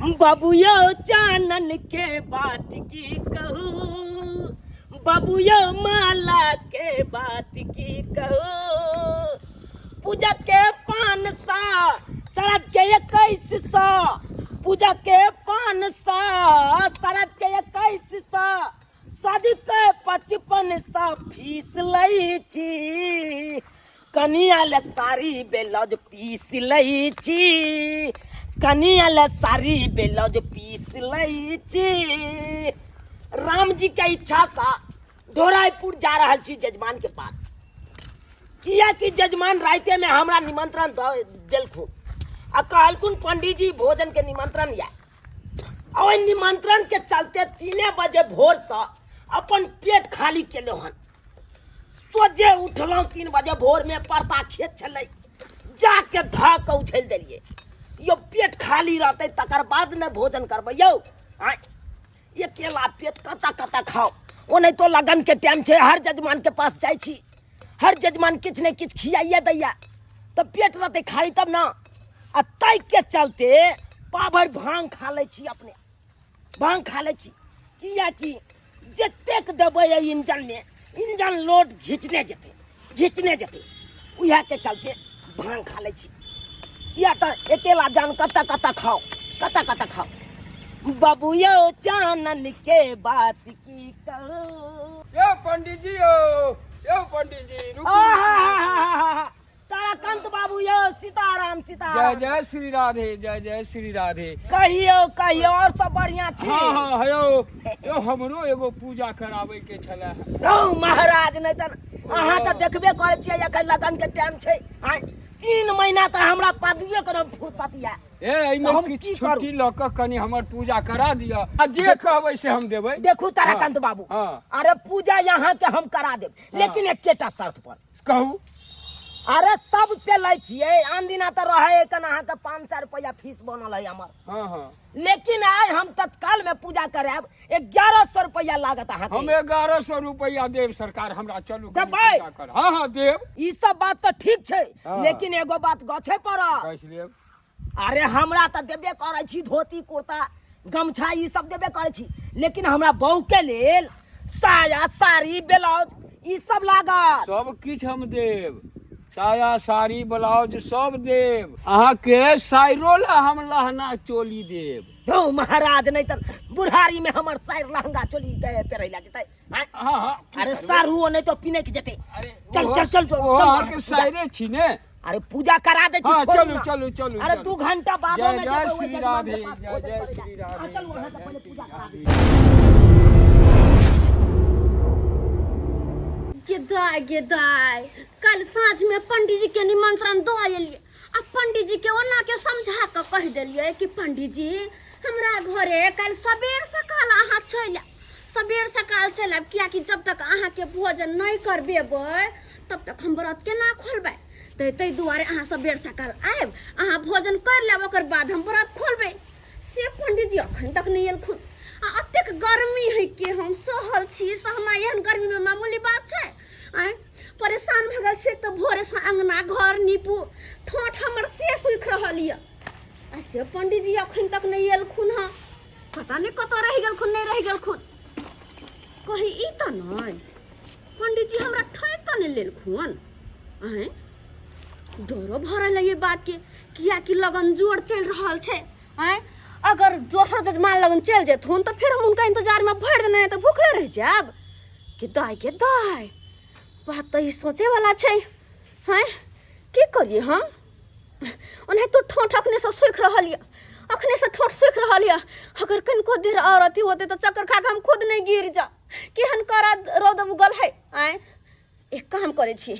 बाबू यौ चानन के बात की कहू, बाबू यौ माला के बात की कहू। पूजा के 500, शरद के 2100, पूजा के 500, शरद के 2100, शादी के 5500 फीस लै छी। कनिया ले साड़ी ब्लाउज पीस लै छी, कनिया ले साड़ी ब्लाउज पीस लै छी। राम जी के इच्छा सा ढोराईपुर जा रहल छी जजमान के पास, किया कि जजमान राइते में हमरा निमंत्रण देलखुन आ कहलखुन पंडित जी भोजन के निमंत्रण या। ओहि निमंत्रण के चलते 3 बजे भोर से अपन पेट खाली केलहुँ हन। सोझे उठलहुँ 3 बजे भोर में, परता खेत छलै, जाके धऽ कऽ उछलि देलियै। यौ पेट खाली रहतै तकर बाद ने भोजन करबै यौ। आँय अकेला पेट कतऽ कतऽ खाउ। ओनाहितो लगन के टाइम छै, हर जजमान के पास जाइ छी, हर जजमान किछु ने किछु खियाइए दैया, तऽ पेट रहतै खाली तब ने। आ ताहिके चलते पाभरि भांग खा लै छी, अपने भांग खा लै छी, किएकि जतेक देबै एहि इंजनमे, इंजन लोड घिचने जेतै, घिचने जेतै। उएहके चलते भांग खा लै छी, किया तऽ अकेला जान कतऽ कतऽ खाउ, कतऽ कतऽ खाउ। बाबू यौ चानन के बात की कहू। यौ पंडित जी, यौ यौ पंडित जी, रुकू। आहा, ताराकांत बाबू यौ, सीताराम सीताराम। जय जय श्री राधे, जय जय श्री राधे। कहियो कहियो, और सब बढ़िया छी? हाँ हाँ, यौ यौ हमरो एगो पूजा कराबै के छलै। यौ महाराज, नहि तऽ अहाँ तऽ देखबे करै छियै एखन लगन के टाइम छै। आँय, 3 महीना तऽ हमरा पदिये करब फुर्सत यऽ। ए एहिमे हम किछु की करू? छुट्टी लऽ कऽ कनि हमर पूजा करा दिअ, आ जे कहबै से हम देबै। देखू ताराकांत बाबू, हाँ। अरे पूजा यहाँ के हम करा देब, लेकिन एकेटा शर्त पर। कहू। अरे सबसे लै छियै, आन दिना तऽ रहै एखन अहाँके 500 रुपैआ फीस बनल है हमर। हाँ हाँ। लेकिन आइ हम तत्काल में पूजा करायब, 1100 रुपैआ लागत अहाँके। हम 1100 रुपैआ देब सरकार हमरा, चलू कनि देबै? पूजा कर। हाँ हाँ देब। ई सब बात तऽ ठीक छै, हाँ। लेकिन एगो बात गछे पड़त। गछि लेब। अरे हमरा तऽ देबे करै छी धोती कुर्ता गमछा ई सब देबे करै छी, लेकिन हमरा बहू के लेल साया साड़ी ब्लाउज ई सब लागत। सब किछु हम देब, साया साड़ी ब्लाउज सब देब, अहाँके साइरो ला हम लहना चोली देब। हौ महाराज, नहीं तऽ बुढ़ारी में हमर साइर लहंगा चोली के पेरै ला जेतै। आँय? हाँ, हाँ, की अरे करबै? सारू नहीं तो पिने के जेतै। अरे चल, ओहो- चल, चल, चल, ओहो चल, अहाँके पूजा। साइरे छी ने। अरे पूजा करा दे छी, हाँ, छोड़ू चलू, ना। चलू, चलू, अरे चलू। 2 घंटा बाद जय में जय जेबै ओहि श्री जजमान के राधे, पास जय भोजन जय करै श्री ला। हाँ, राधे, चलू, अहाँ जय के पहिले श्री पूजा करा राधे। दे। गे दाय, गे दाय, काल्हि साँझ में पंडीजी के निमंत्रण दऽ एलियै आ पंडीजी के ओना के समझा कऽ कहि देलियै कि पंडीजी हमरा घरे काल्हि सबेर सकाल अहाँ चलि आयब, सबेर सकाल चलि आयब, कियाकि जब तक अहाँके भोजन नहि करबेबै तब तक हम व्रत केना खोलबै। तऽ ताहि दुआरे अहाँ सबेर सकाल आयब, अहाँ भोजन करि लेब, ओकर बाद हम व्रत खोलबै। से पंडीजी अखन तक नहि एलखुन आ एतेक गर्मी है कि हम सहल छी, सहना एहन गर्मीमे मामूली बात छै? आँय, परेशान भऽ गेल छियै। तऽ भोरेसँ अङ्गना घर नीपू, ठोंठ हमर से सुखि रहल यऽ आ से पंडीजी अखन तक नहि एलखुन हँ। पता नहि कतऽ रहि गेलखुन, नहि रहि गेलखुन। कही ई तऽ नहि पंडीजी हमरा ठकि तऽ नहि लेलखुन? आँय, डरो भऽ रहल है ये बात के, कियाकि लगन जोर चलि रहल छै। आँय, अगर दोसर जजमान लगन चलि जेथुन तऽ फेर हम हुनका इंतजार में भरि दिन तऽ भूखले रहि जायब। के दाय, के दाय, बात तऽ ई सोचे वाला छै। आँय, की करियै हम? ओनाहितो ठोंठ अखने से सुखि रहल यऽ, अखने से ठोंठ सुखि रहल यऽ। अगर कनिको देर आओर अथी होतै तऽ चक्कर खा कऽ हम खुद नहि गिर जाउ। केहन कड़ा रौद उगल है। आँय, एक काम करै छी,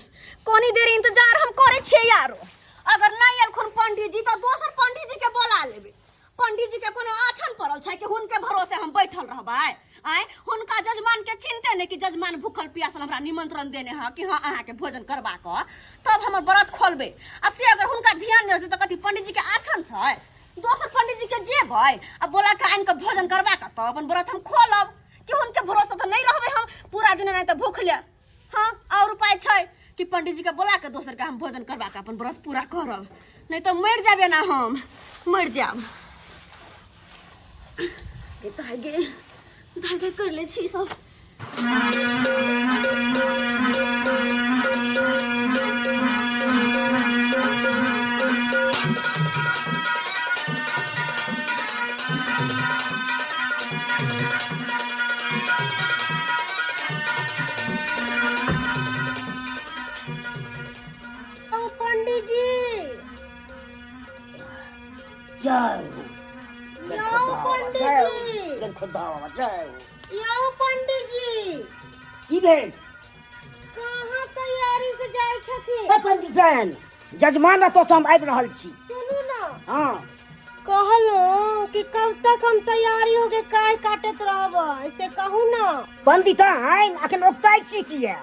कनी देर इंतजार हम करै छियै यारो। अगर नहि एलखुन पंडीजी तऽ दोसर पंडीजी के बोला लेबै। पंडीजी के कोनो आछन पड़ल छै कि हुनके भरोसे हम बैठल रहबै? आँय, हुनका जजमान के चिन्ते नहि कि जजमान भूखल प्यासल हमरा निमंत्रण देने हँ कि हँ अहाँके भोजन करबा कऽ तब हमर व्रत खोलबै। आ से अगर हुनका ध्यान नहि रहतै तऽ कथी पंडीजी के आछन छै? दोसर पंडीजी के जेबै आ बोला के आनि कऽ भोजन करबा कऽ तब अपन व्रत हम खोलब, कि हुनके भरोसे तऽ नहि रहबै हम पूरा दिन, नहि तऽ भूखले। हाँ, और उपाय छै कि पंडीजी के बोला के दोसर के हम भोजन करबा के अपन व्रत पूरा करब, नहीं तो मर जाबे ना, हम मर जाब। गे दाइ गे दाइ गे कर ले छी सब। ओ पंडित जी। जय हो। यौ पंडित जय हो। जी। गरखुदा बाबा जय हो। यौ पंडित जी। की भेल? कहाँ तैयारी से जाइ छथिन? ए पंडित बहन, जजमान एतऽ से हम आबि रहल छी। सुनू ना। हँ। कहलहुँ कि कब तक हम तैयारी हो के काय काटत रहबै से कहू ना। पंडित आइन अखन ओकताइ छी किया?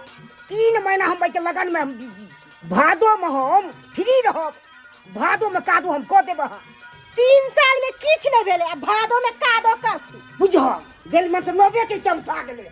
3 महीना हम के लगन में हम बिजी छी। भादो में हम फ्री रहब। भादो में कादो हम कऽ देब अहाँ। 3 साल में किछु नहि भेलै आ भादो में कादो करथि। बुझल गेल मतलब के चमचा गेलै।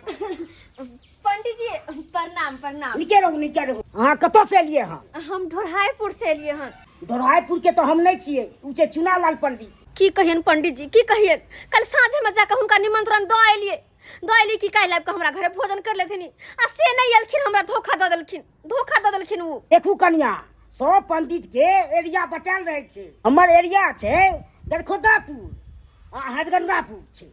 पंडित जी प्रणाम प्रणाम। नीके रहू नीके रहू। अहाँ कतऽ से एलियै हन? हम ढोरहाईपुर से एलियै हन। ढोरहाईपुर के तो हम नहीं छियै, उ छै चुनालाल पंडित। की कहियन पंडित जी, की कहियन, कल साँझे में जाके हुनका निमंत्रण दऽ एलियै, दऽ एलियै कि काल्हि आबि कऽ हमरा घरे भोजन कर लेथिन, आ से नहि एलखिन, हमरा धोखा दऽ देलखिन, धोखा दऽ देलखिन उ। देखू कनिया, सब पंडित के एरिया बटायल रहै छै। हमर एरिया छै गरखोदापुर आ हरगंगापुर छै।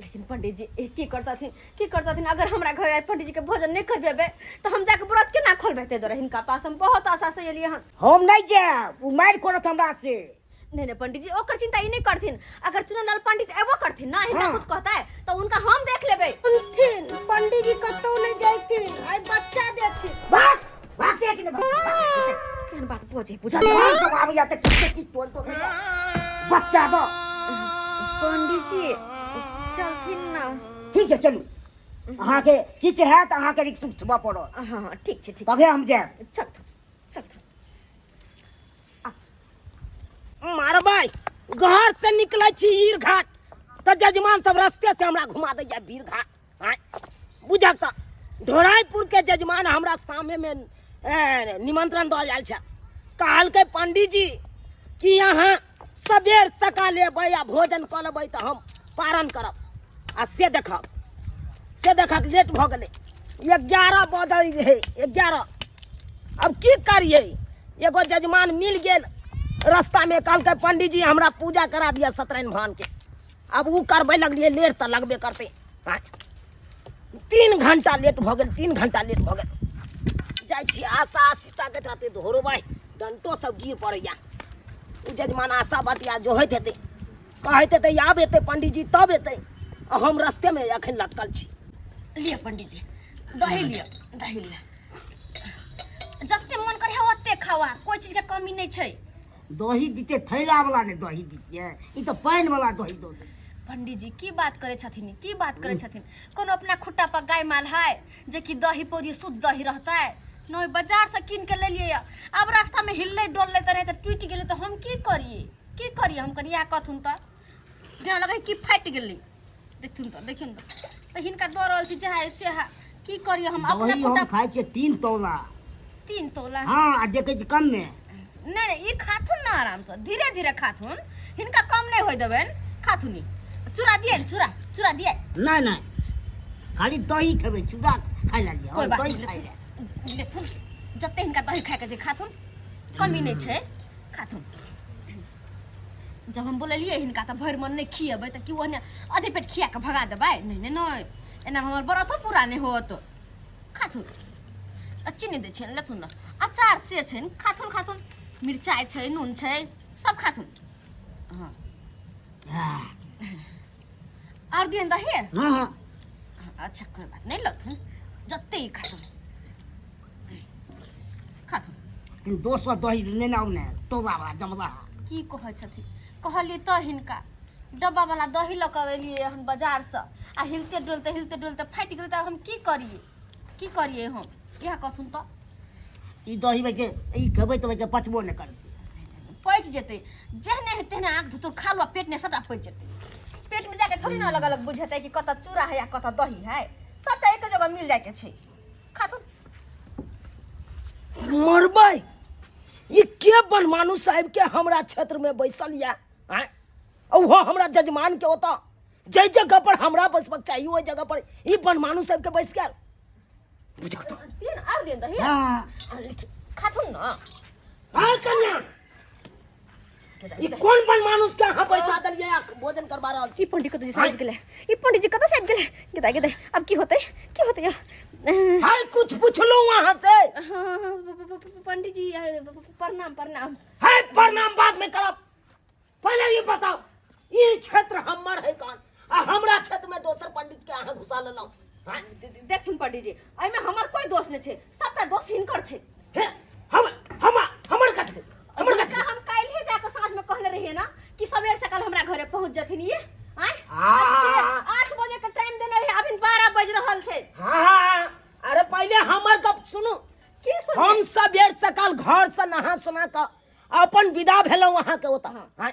लेकिन पंडित जी की करतथिन, की करतथिन? अगर हमरा घर आइ पंडित जी के भोजन नहीं करबेबै तऽ हम जाके व्रत केना खोलबै? ताहि दुआरे हिनका पास हम बहुत आशा से एलियै हन। हम नहीं जायब, उ मारि करत हमरा से। नहीं नहीं पंडित जी, ओकर चिंता ई नहीं करथिन। अगर चुनलाल पंडित एबो करथिन ना, हिनका हाँ। कुछ कहता है तो उनका हम देख लेबै। सुनथिन पंडित जी कतौ नहीं जाइथिन, आइ बच्चा देथिन। भाग भाग दे कि नहीं, भाग, भाग। केहन बात बजे बुझल। जवान सब आबैया तऽ की की तोड़ तोड़ दैया। बच्चा दो। पंडित जी चलथिन ना। ठीक छै चलू, अहाँके किछु हैत अहाँके रिक्स उठबऽ पड़त। हाँ हाँ ठीक छै ठीक। तबे हम जायब। चलथुन चलथुन। मारबै घर से निकलै छी ईर घाट तऽ जजमान सब रस्ते से हमरा घुमा दैया वीर घाट। आँय बुझक तऽ ढोराईपुर के जजमान हमरा सामने में निमंत्रण दऽ आयल छै। कहलकै पंडित जी कि अहाँ सबेर सकाल एबै आ भोजन कऽ लेबै तऽ हम पारण करब। आ से देखब, से देखक लेट भऽ गेलै, 11 बजल रहै, 11। अब की करियै, एगो जजमान मिल गेल रास्ता में, कहलकै पंडित जी हमरा पूजा करा दिअ सत्यनारायण भगवान के। अब ओ करबै लगलियै, लेट तऽ लगबे करतै। आँय, 3 घंटा लेट भऽ गेल, 3 घंटा लेट भऽ गेल। जाइ छी आशा सीता के रहतै तऽ होरो भाइ डंटो सब गिर पड़ैया। ओ जजमान आशा बतिया जोहैत हेतै, कहैत हेतै आब एतै पंडीजी तब एतै, आ हम रस्तेमे एखन लटकल छी। लिअ पंडीजी दही लिअ, दही लिअ, जते मन करे ओते खाओ, कोई चीज के कमी नहीं छै। दही दिते थैला वाला ने दही दितियै, ई तऽ पानि वाला दही दऽ देतै। पंडित जी की बात करे छथिन, की बात करे छथिन? कोनो अपना खुट्टा पर गाय माल है जे कि दही पौरी शुद्ध दही रहतै? नहीं, बाजार से कीन के लेलियै, अब रास्ता में हिललै डोललै तऽ नहि तऽ टूटि गेलै तऽ हम की करियै, की करियै हम? कनि इएह कहथुन तऽ जेना लगै कि फाटि गेलै। देखथुन तऽ, देखियौ ने तऽ हिनका दऽ रहल छी जएह सएह, की करियै हम अपना दही हम खुट्टा? खाइ छियै 3 तोला। 3 तोला? हाँ, आ देखै छी कम में। नहीं नहीं, ई खाथुन ना आराम से, धीरे धीरे खाथुन, हिनका कम नहीं होय देबनि, खाथुन ई। चूड़ा दिए न, चूड़ा, चूड़ा दिए। नहीं नहीं, खाली दही खेबै, चूड़ा खाइ लए लिअ, कोई बात दही नहीं, खाइ लए। लेथुन, जते हिनका दही खाय के छै खाथुन, कमी नहीं छै, खाथुन। जब हम बोललियै हिनका तऽ भरि मन नहि खिएबै तऽ की ओहने आधे पेट खिया कऽ भगा देबै? नहीं नहीं नहीं, एना हमर व्रतो पूरा नहि होत। खाथुन, आ चीनी दै छियनि, लेथुन ने, अचार से छनि, खाथुन खाथुन, मिरचाइ छै, नून छै, सब खाथुन। हाँ। हाँ। और दियनि दही? हाँ, हाँ। अच्छा कोई बात नहीं, लथुन जते ही खाथुन खाथुन। लेकिन दोसर दही लेने आउ ने, तोला वाला जमला। की कहै छथिन? कहलियै तऽ हिनका डब्बा वाला दही लऽ कऽ एलियै हन बाजारसँ, आ हिलते डोलते हिलते डोलते फाटि गेलै, तऽ हम की करियै, की करियै हम? इएह कहथुन तऽ। ई दही के ई खेबै तऽ के पचबो नहि करतै। पचि जेतै, जेहने हेतै तेहने आँख धुतु खा लो, पेट ने सबटा पचि जेतै। पेट में जाके थोड़ी ना अलग अलग बुझेतै कि कतऽ चूड़ा है या कतऽ दही है, सबटा एक जगह मिल जाके छै। खाथुन। मरबै ई के बनमानु साहब के हमरा क्षेत्र में बैसल या? आँय, आ ओहो हमरा जजमान के ओतऽ जाहि जगह पर हमरा बैसबाक चाही ओहि जगह पर ई बनमानु सबके बैस गेल। बुझक तो तीन आर दिन दही। हाँ। खाथुन ना। हाँ कन्या, ई कोन बनमानुस के अहाँ बैसा देलियै आ भोजन करबा रहल छी? ई पंडित कतऽ से आबि गेलै? ई पंडित जी कतऽ से आबि गेलै? गेदा गेदा, अब की होतै, की होतै? हाय, कुछ पुछलहुँ अहाँ से? हाँ, पंडित जी, प्रणाम प्रणाम। हाय, प्रणाम बाद में करब, पहले ये बताओ ई क्षेत्र हमर है कौन, आ हमरा क्षेत्र में दोसर पंडित के अहाँ घुसा लेलहुँ? देखथिन पंडित जी, एहिमे हमर कोई दोष नहि छै, सबटा दोष हिनकर छै। हे, हम हम हमर कथी, हमर कथी? हम काल्हि जाके साँझ में कहने रहिए ना कि सबेर सकाल हमरा घरे पहुंच जथिन ये। आँय? हाँ। 8 बजे के टाइम देने रहे, अभी 12 बज रहल छै। हाँ, अरे पहले हमर गप सुनू। की सुनू? हम सबेर सकाल घर से नहा सुना के अपन विदा भेलहुँ अहाँके ओतऽ। हाँ।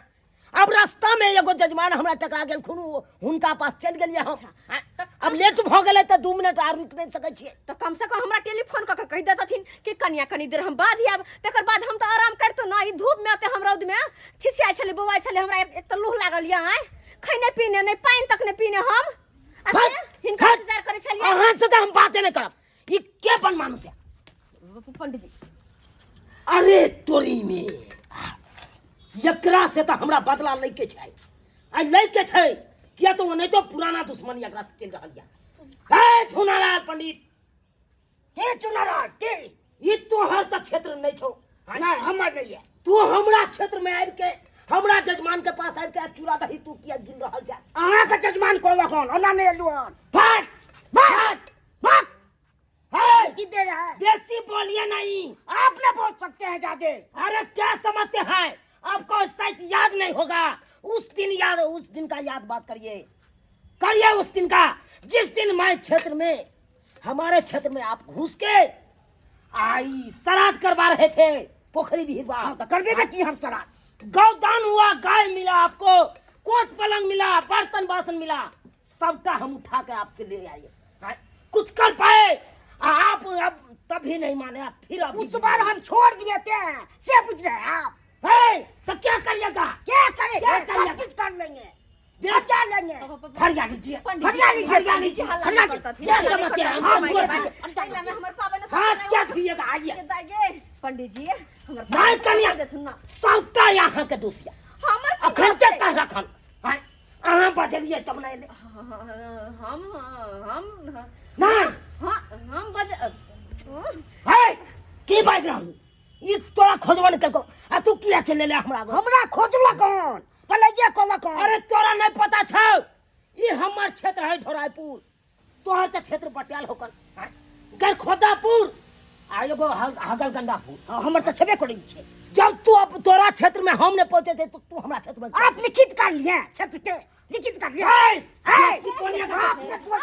अब रास्ता में एगो जजमान हमरा टकरा गेल खुन, हुनका पास चलि गेलियै हम। हाँ। अब लेट भऽ गेलै तऽ 2 मिनट आर रुकि नहि सकै छियै। तऽ कम से कम हमरा टेलीफोन कऽ के कहि देतथिन कि कनिया कनी देर हम बाद आयब, तकर बाद हम तऽ आराम करितहुँ ना। ई धूप में एते हम रौद में छिछियाइ छलै, बौआइ छलै, हमरा एक तऽ लूह लागल यऽ, आँय, खैने पीने नहि, पानि तक नहि पीने हम, आ से हिनकर इंतजार करै छलियै। अहाँ से तऽ हम बाते नहि करब। ई के बन मानुस है? पंडित जी। अरे तोरी में एकरा से तऽ हमरा बदला लैके छै, आ लैके छै, किया तऽ ओनाहितो पुराना दुश्मनी एकरा से चलि रहल यऽ। हे चुनालाल पंडित। के चुनालाल के? ई तोहर तऽ क्षेत्र नहि छौ। नहीं, हमर नहीं है। तू हमरा क्षेत्र में आबि के हमरा जजमान के पास आबि के चूड़ा दही तू किया गिन रहल छै? अहाँ के जजमान कोन कोन ओना नहि एलु हन। फट फट फट। हे, की दे रहा है? बेसी बोलिए नहीं। आप ना बोल सकते हैं ज्यादा। अरे क्या समझते हैं, आपको शायद याद नहीं होगा उस दिन, याद उस दिन का याद बात करिए, करिए उस दिन का जिस दिन मैं क्षेत्र में, हमारे क्षेत्र में आप घुस के आई श्राद्ध करवा रहे थे पोखरी भीड़। हाँ, तो करबे में की हम श्राद्ध? गौदान हुआ, गाय मिला आपको, कोच पलंग मिला, बर्तन बासन मिला, सबका हम उठा के आपसे ले आए। हाँ, कुछ कर पाए आप? अब तभी नहीं माने आप, फिर अब उस बार हम छोड़ दिए थे से पूछ रहे हैं आप। हे, तो क्या करिएगा? क्या करेंगे? क्या सब करिएगा? चीज कर लेंगे। अब क्या लेंगे? फरिया लीजिए, पंडित जी, फरिया लीजिए, फरिया लीजिए, हल्ला फरिया करता लीजिए। थी। क्या हल्ला समझते हैं? करता हम थी। बोल हमारे रहे पापा ने हमर पापा ने हाथ सब क्या धोइएगा? आइए। दागे पंडित जी, हमर नहीं पापा कन्या, देथुन ना। सबटा यहाँ के दोषिया। हमर की अखन दोष के छै? कह रखन। हाँ, अहाँ बजलियै तब नहि एलै। हम हम नहीं। हाँ, हम बज हे, की बाजि रहल? ई तोरा खोजबो नहि केलकौ आ तू किया चलि एलै हमरा घर? हमरा खोजलक हन, पहिले जे कहलक हन। अरे तोरा नहि पता छौ, ई हमर क्षेत्र है ढोरायपुर, तोहर तऽ क्षेत्र बटियाल होकल गरखोदापुर आ एगो हगल गंडापुर। हाँ, हमर तऽ छेबे करै छै। जब तू अब तोरा क्षेत्र में हम नहीं पहुंचे थे तो तू हमरा क्षेत्र में आप लिखित कर लिए, क्षेत्र के लिखित कर लिए। हे, हे, बेसी बोलिए का। आप ने बोल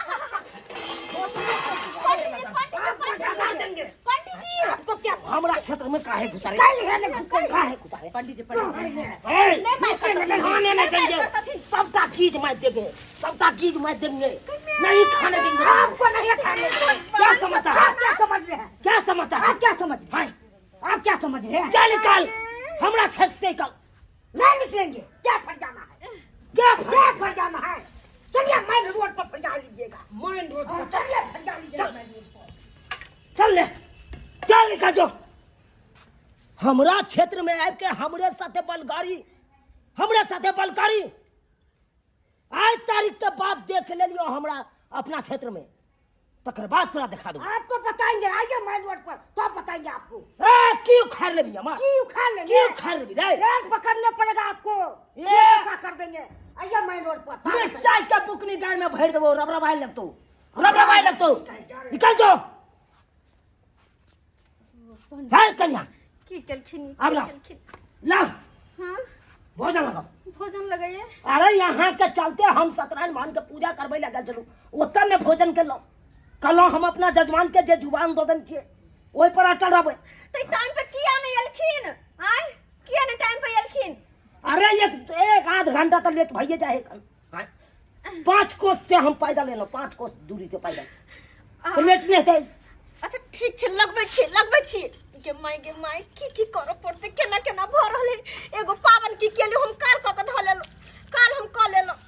पंडित जी, पंडित जी, लगा देंगे। पंडित जी, आपको क्या हमरा क्षेत्र में काहे घुसा रहे? काहे है नहीं घुसे? काहे घुसा रहे? पंडित जी, पंडित जी। हे, नहीं मार घुसे सकते नहीं, खाने नहीं नहीं मार देंगे। सकते। सबटा चीज मार देंगे, सबटा चीज मार देंगे, नहीं खाने देंगे। आपको नहीं खाने देंगे। क्या समझता है? आप क्या समझ रहे हैं? क्या समझता है? आप क्या समझ रहे हैं? आप क्या समझ रहे हैं? चल निकल हमरा क्षेत्र से निकल। नहीं निकलेंगे। क्या फट जाना है? क्या क्या फट जाना है? चलिए मेन रोड पर फरिया लीजिएगा। मेन रोड पर चलिए फरिया लीजिएगा चल। मेन रोड पर। चल ले, चल निकल जो। हमरा क्षेत्र में आबि के हमरे साथे बलगाड़ी, हमरे साथे बलगाड़ी। आज तारीख के बाद देख लेलियो हमरा अपना क्षेत्र में, तकर बाद तोरा देखा दूंगा। आपको बताएंगे, आइए मेन रोड पर तो आप बताएंगे आपको। ए, की उखाड़ लेबी हमार? की उखाड़ लेंगे? की उखाड़ लेबी रे? एक पकड़ने पड़ेगा आपको, ये। ऐसा कर देंगे। आइए मेन रोड पर। मिर्चाई के बुकनी गाय में भर देबो, रबरबाई लगतो, रबरबाई लगतो। निकल जो। है कन्या। की केलखिन? आब ला। केलखिन? ला। हाँ? भोजन लगाओ। भोजन लगाइए। अरे यहाँ के चलते हम सत्यनारायण भगवान के पूजा करबै लगा चलू, ओतऽ ने भोजन केलहुँ। कहलहुँ हम अपना जजमान के जे जुबान दऽ देने छियै ओहि पर अटल रहबै। तऽ टाइम पे किया नहि एलखिन? आय, किया नहि टाइम पे एलखिन? अरे एक आध घंटा तऽ लेट भइए जाइ है। 5 कोस से हम पैदल एलहुँ, 5 कोस दूरी से पैदल, तऽ लेट नहि हेतै। अच्छा ठीक छै, लगबै छी, लगबै छी। गे माय, गे माय, की की करऽ पड़तै, केना केना भऽ रहल है। एगो पाबनि की केलियै हम, काल कऽ के धऽ लेलहुँ। काल हम कऽ लेलहुँ।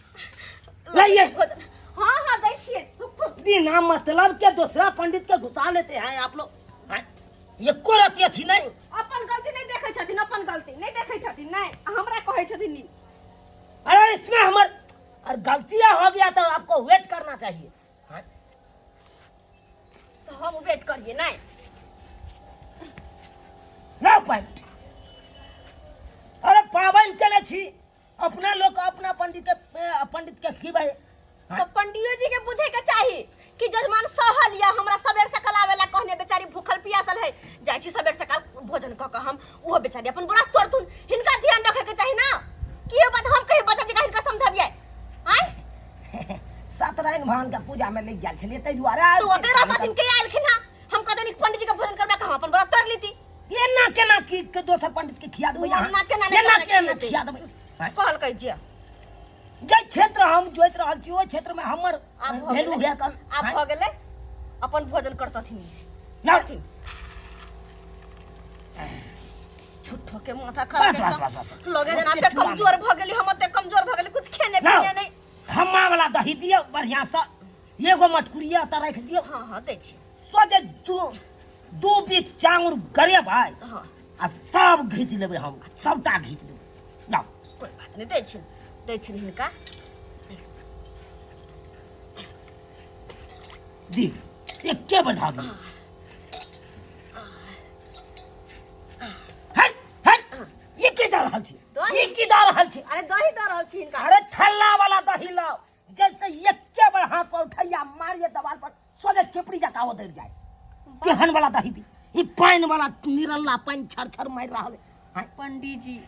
लाइए। भोजन। हाँ हाँ, दै छियै, रुकू। बिना मतलब के दूसरा पंडित के घुसा लेते हैं आप लोग, हैं? एको रति अथी नहीं। अपन गलती नहीं देखै छथिन, अपन गलती नहीं देखै छथिन, नहीं हमरा कहै छथिन ई। अरे इसमें हमर और गलतियां हो गया तो आपको वेट करना चाहिए, हैं? तो हम वेट करिए नहीं। ना पाई। अरे पाबनि केने छी अपना लोग अपना पंडित के, पंडित के खिबै। तो पंडियो जी के बुझे के चाही कि जजमान सहल या हमरा सबेर सकाल आवेला कहने, बेचारी भूखल पियासल है, जाइ छी सबेर सकाल भोजन क के हम, ओहो बेचारी अपन बुरा तोड़थुन, हिनका ध्यान रखे के चाही ना कि ये बात हम कही बच्चा जी का हिनका समझबियै आय। सत्यनारायण भगवान के पूजा में लग गेल छलियै ताहि दुआरे। तो ओते रहतथिन के आयल हा, हम कहते नहीं पंडित जी के भोजन करबा के हम अपन व्रत तोड़ लीती। एना केना की के दोसर पंडित के खिया देबै? एना केना नहि एना केना केना खियेतै? खिया देबै? कहल कहै छियै। जाहि क्षेत्र हम जोइत रहल छी ओहि क्षेत्र में हमर आब भऽ भेलू गेलै। है कन। आब भऽ गेलै, अपन भोजन करतथिन। ना। करथिन। झूठो के माथा बस, खराब बस, एकदम। बस, बस। लगे जेना ओते एते चूड़ा कमजोर भऽ गेली हम, एते कमजोर भऽ गेली, कुछ खेने ना। पीने नहीं। खम्मा वाला दही दियौ बढ़िया से, एगो मटकुरिया तऽ राखि दियौ। हाँ हाँ, दै छी। सोचे दू दू बीत चांगुर गरे भाई। हाँ। आ सब घीच लेबै हम, सबटा घीच लेबै ना। कोई बात नहीं, दै छी, दै छी हिनका। दी, एके बेर धऽ दियौ। है है, ई की दऽ रहल छी? दही। ई की दऽ रहल छी? अरे दही दऽ रहल छी हिनका। अरे थल्ला वाला दही लाओ, जैसे एके बेर हाथ पर उठैया मारिए दवाल पर, सोझे चिपड़ी जकाँ उधर जाए, केहन वाला दही दी। ई पानि वाला निरल्ला पानि छर छर मारि रहल है। पंडित जी,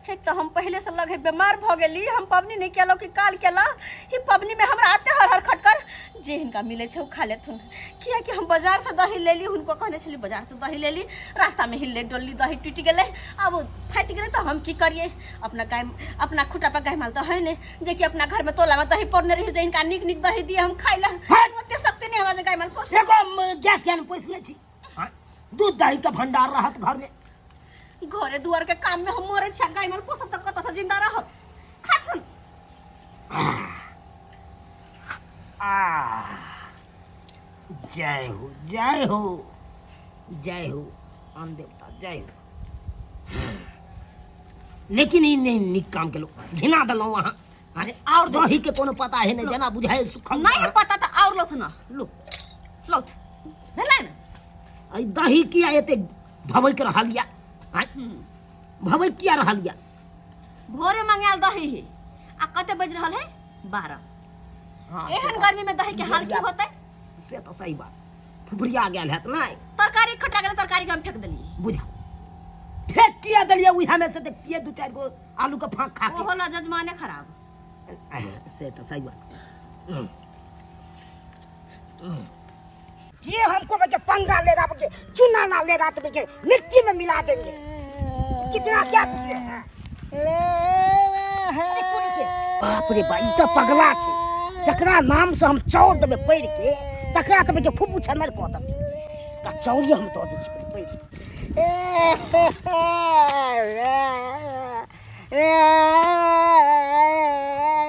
एक तऽ हम पहिले से लगे बीमार भऽ गेली, हम पबनी नहि केलहुँ कि काल केलहुँ, ई पबनी में हमरा आते हर हर खटकर, जे हिनका मिलै छै ओ खा लेथुन, कियाकि हम बाजार से दही लेली, हुनको कहने छली बाजार से दही लेली, रास्ता में हिलले डोलली दही टूटि गेलै, आब ओ फाटि गेलै तऽ हम की करियै? अपना गाय अपना खूटा पर गाय माल तऽ है नहि जे कि अपना घर में तोला में दही पौरने रही जे हिनका नीक नीक दही दिए हम खाइ लए। हट! ओते शक्ति नहि हमरा जे गाय माल पोस। एगो गाय किया नहि पोसि लै छी? हाँ? दूध दही के भंडार रहत घर में। घरे दुआर के काम में हम मरे छी, गाय माल पोसब तऽ कतऽ से जिंदा रहब? खाथुन। आ जय हो, जय हो, जय हो अन्न देवता, जय हो। लेकिन ई नहि नीक काम केलहुँ, घिना देलहुँ अहाँ। अरे आओर दे। दही के कोनो पता है नहि, जेना बुझाइ सुखल। नहीं पता तऽ आओर लौथ ना। लो। लौथ भेलै ने। एहि दही किया एते भबकि रहल यऽ? आँय? भबकि किया रहल यऽ? भोरे मंगायल दही है आ कते बज रहल है? 12। हाँ, एहन गर्मी में दही के हाल की होतै? से तऽ सही बात, फुफड़िया गेल हैत नहि? तरकारी खटा गेलै, तरकारी के हम फेंक देलियै। बुझा, फेंक किया देलियै? उएह में से देखतियै दू चारि गो आलू के फाँक खा के। ओहो ला जजमाने खराब। से तऽ सही बात। ये हमको बच्चे पंगा लेगा, बच्चे चुना ना लेगा तो बच्चे मिट्टी में मिला देंगे। कितना क्या पूछे हैं? बाप रे बा, ई तऽ पगला छै। जकरा नाम से हम चाउर देबै पढ़ि के तकरा तऽ बच्चे खूब उछन्नर कऽ देतै। तऽ चाउरे हम दऽ दै छी पढ़ि के।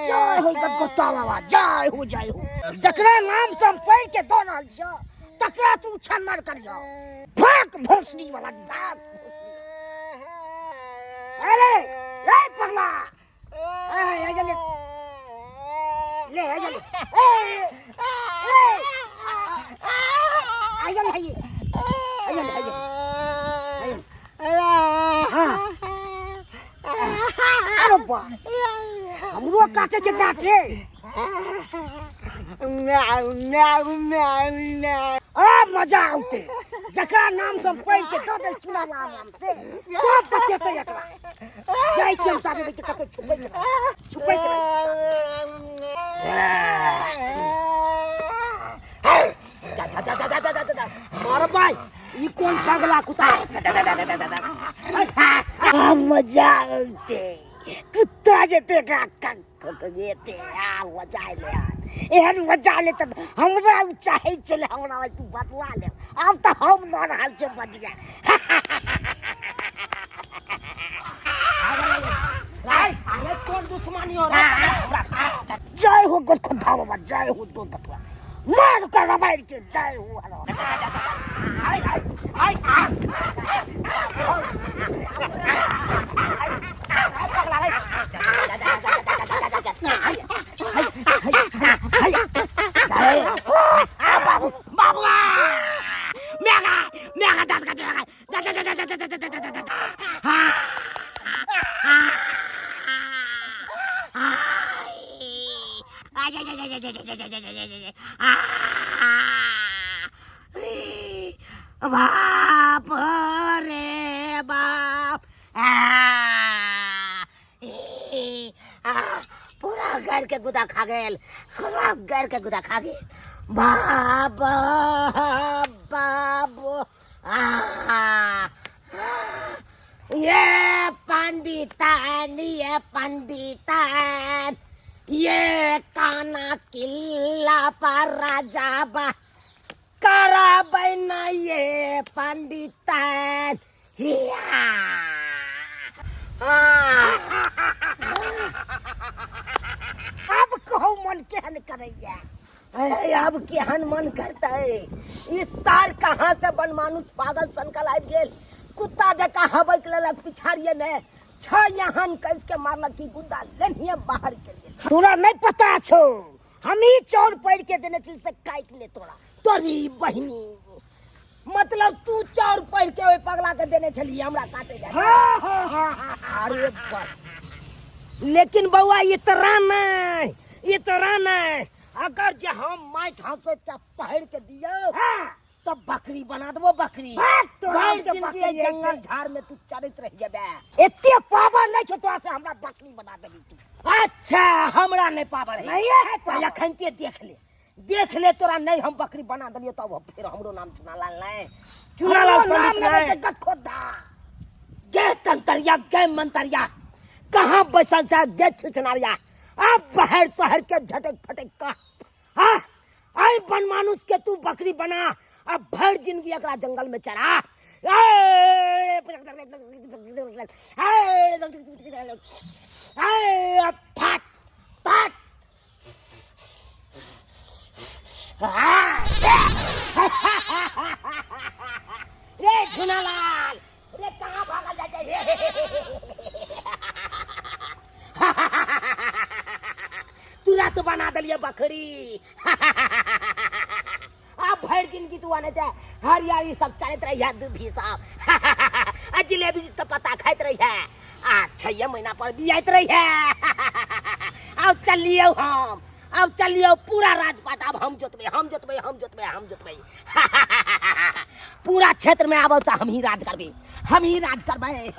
जय हो गदगदा बाबा, जय हो, जय हो। जकरा नाम से हम पढ़ि के दऽ रहल छियौ तकरा तू उछन्नर करियौ। भाग भोसड़ी वाला, भाग भोसड़ी। अरे ए पगला, ए ए ले ले, ए ले, ए ए आइए आइए आइए आइए आइए। हाँ, अरे बा, हमरो काटे छै दाँते। अरे मजा औते, जकरा नाम से हम पढ़ि के दऽ देल चुनावा नाम से सब बतेतै एकरा। जाइ छी हम ताबे बेटी कतौ छुपै के, छुपै के। जा जा जा जा जा जा जा जा, मारबै। ई कोन पगला कुत्ता? आ मजा औते, कुत्ता जेते एकरा एते आ मजा एलै। एहन मजा ले तऽ हमरा ओ चाहै छलै, हमरा तू बदला ले। आब तऽ हम लऽ रहल छियै बदला। अरे कोन दुश्मनी हो रे हमरा? जय हो गोरखोद्धा बाबा, जय हो गोरखोद्धा, मार कर रबाइर के, जय हो। आय आय आय आय पगला रे। बाबू बाबू, मेगा मेगा दांत काटे लगा, दांत दांत दांत दांत दांत दांत दांत। बाप रे बाप, पूरा घर के गुदा खा गेल, पूरा घर के गुदा खा गेल। बाप बाप, ये पंडितान, ये पंडितान, ये काना किला पर राजा बा कराबै ना ये पंडितान। हिया अब कहू मन केहन करैया? अरे अब केहन मन करतै? ई सार कहाँ से बनमानुस पागल सनकल आबि गेल? कुत्ता जकाँ हबकि लेलक पिछाड़िए में, छह यहान कस के मारलक कि गुद्दा लेनिए बाहर के लिए। तोरा नहीं पता छौ, हम ही चौर पढ़ के देने छी से काटि ले तोरा। तोरी बहिनी, मतलब तू चाउर पढ़ के ओहि पगला के देने छलियै हमरा काटे जाय? हाँ हाँ हाँ हाँ। अरे बा, लेकिन बौआ इतना नहीं, इतना नहीं, अगर जे हम माटि हंसैत के पहर के दियौ तब बकरी बना देबो, बकरी। भाग तोरा भरि के जिंदगी बकरी एहि होइ जंगल छै। झाड़ में तू चरैत रहि जेबे। एते पावर नहीं छौ तोरा से हमरा बकरी बना देबी तू? अच्छा, हमरा नहीं पावर है? नहीं है तऽ पावर। एखनते देख ले, देख ले, तोरा नहीं हम बकरी बना देलियो तब फिर हमरो नाम चुनालाल नहीं, चुनालाल हमरो नाम पंडित लेबै नहीं। तऽ गदखोद्धा। गे तंतरिया, गे मंतरिया, कहाँ बैसल छै गे छिछनारिया? अब बाहर शहर के झटक फटक का, हाँ, आइ बनमानुस के तू बकरी बना, अब भर जिंदगी एकरा जंगल में चरा। फट फट। रे झुनालाल रे, कहाँ भागल जाइ छै? तुरंत बना देलिए बकरी। अब भरि जिंदगी तू आने छै हरियाली सब चलैत रही है, दुभी सब आ जिलेबी के पत्ता खाइत रही है, आ 6 महीना पर बियाइत रही है। अब चलियो हम, अब चलियो, पूरा राजपाट अब हम जोतबै, हम जोतबै, हम जोतबै, हम जोतबै। पूरा क्षेत्र में आबो तऽ हम ही राज करबै, हम ही राज करबै।